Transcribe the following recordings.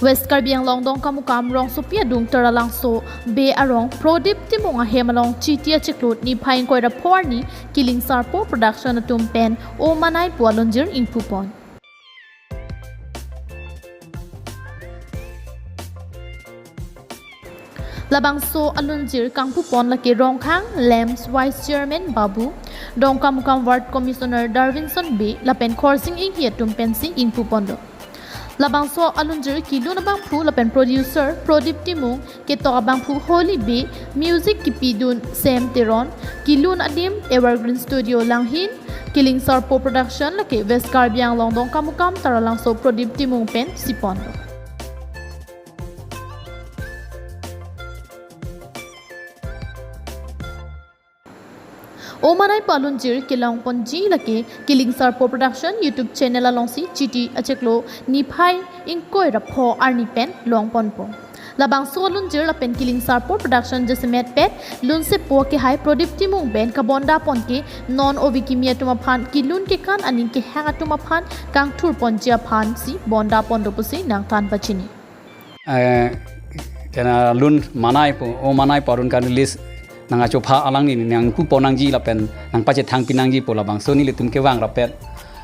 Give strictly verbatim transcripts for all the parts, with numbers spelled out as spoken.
West Karbi Anglong Dongkamukam rongsopi adung Taralangso Bey arong Prodip Timung ahem along Chiti achiklo niphai ingkoi ra pho arni Killing Sarpo Production atum pen O Manai pu alunjir ingpupon. Labangso alunjir kangpupon lake Rongkhang LAMPS Vice Chairman Babu, Dongkamukam Ward Commissioner Darwinson Bey lapen Khorsing Enghi atum pensi ingpuponlo. Labangso alunjir kelun abangphu lapen producer Prodip Timung, ketok abangphu Holy Bey, music kepidun Sam Teron, kelun adim Evergreen Studio Langhin, Killing Sarpo Production lake West Karbi Anglong Dongkamukam Taralangso Prodip Timung pensi ponlo. O Manai pu alunjir kelongponji lake Killing Sarpo Production YouTube channel alongsi Chiti achiklo niphai ingkoi ra pho arni pen longponpo. Labangso alunjir lapen Killing Sarpo Production jasemet pet lunsepo akehai Prodip Timung pen kabondapon ke non ove kimi atum aphan kelun kekan aning kehang atum aphan kangthurponji aphansi bondapon do pusi nangthan pachini. Eh, kena lun Manai pu, O Manai pu alun ka-release nangkachopha alangli nangpupon nangji lapen nangpachethangpi nangji pu labangso nelitum kevang rapet,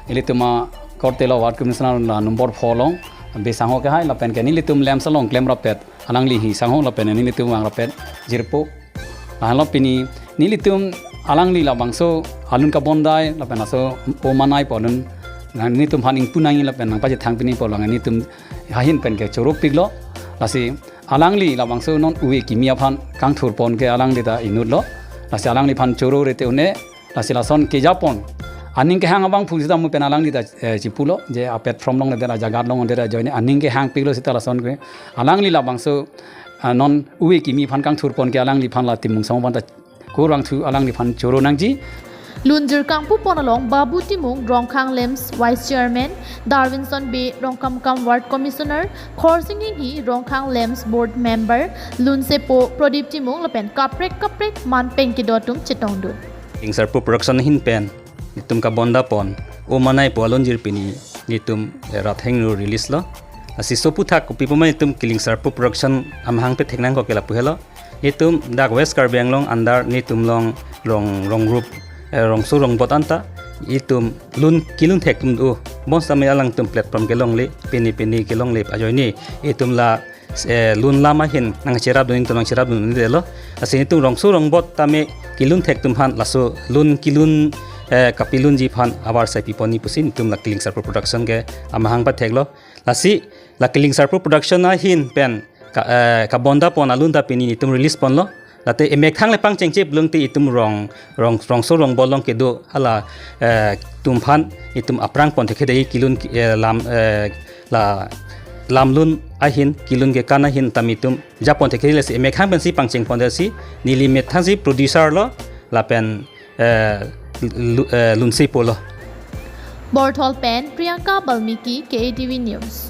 nelitum akorte lo Ward Commissioner la number four along Bey sangho kehai lapen ke nelitum LAMPS along klem rapet alangli hi sangho lapen nelitum vang rapet jirpo. Lahenlo pini nelitum alangli labangso alun kabondai lapen laso O Manai pu alun nelitum aphan ingpu nangji lapen nangpachethangpi nangji pu along nelitum ahin pen ke choropiklo. Lasi alangli labangso non ove kimi aphan kangthurpon ke alangli ta inutlo. Lasi alangliphan choro rete une, lasi lason kejapon aning kehang abangphu sita mu pen alangli ta, eh, chipulo je aplatform along de la jagat along de la ajoine aning kehangpiklo sita lason ke alangli labangso, ah, non ove kimi aphan kangthurpon ke alangliphan la Timung sangho aphan ta kurvangthu alangliphan choro nangji. Lunjir kangpupon along Babu Timung, Rongkhang LAMPS Vice Chairman, Darwinson Bey, Dongkamukam Ward Commissioner, Khorsing Enghi, Rongkhang LAMPS Board Member, lunsepo Prodip Timung lapen kaprek kaprek manpeng kedo atum chetongdun. Killing Sarpo Production ahin pen nelitum kabondapon O Manai pu alunjir pini nelitum, eh, rat hingno release lo. Lasi soputhak kopi puma nelitum Killing Sarpo Production amahang pathek nangkok ke lapu helo. Nelitum dak West Karbi Anglong under nelitum along rong, rong group, eh, rongso rongbot anta nelitum lun kelun thek atum do. Bonsitame alangtum platform kelongle, pini pini kelongle ajoine nelitum la, eh, lun lam ahin nangcherapdun, nelitum nangcherapdun detlo. Lasi nelitum rongso rongbot tame kelun thek atum aphan laso lun kelun, eh, kapelunji aphan avarsai piponji pusi nelitum la Killing Sarpo Production ke amahang patheklo. Lasi la Killing Sarpo Production ahin pen ka, eh, kabondapon alun ta pini nelitum release ponlo. Late emethang le pangchengche pulote itum rong, rong, rongso rongbot along kedo hala, eh, atum aphan itum aphrang pon thekthedetji kelun, eh, lam, eh, la lamlun ahin kelun kekan ahin tame itum japon thekthedetji, lasi emethang pensi pangchengpondetji, neli methangsi producer lo lapen, eh, lu-, eh, lunsepo lo. Borthol pen Priyanka Balmiki, K A T V News.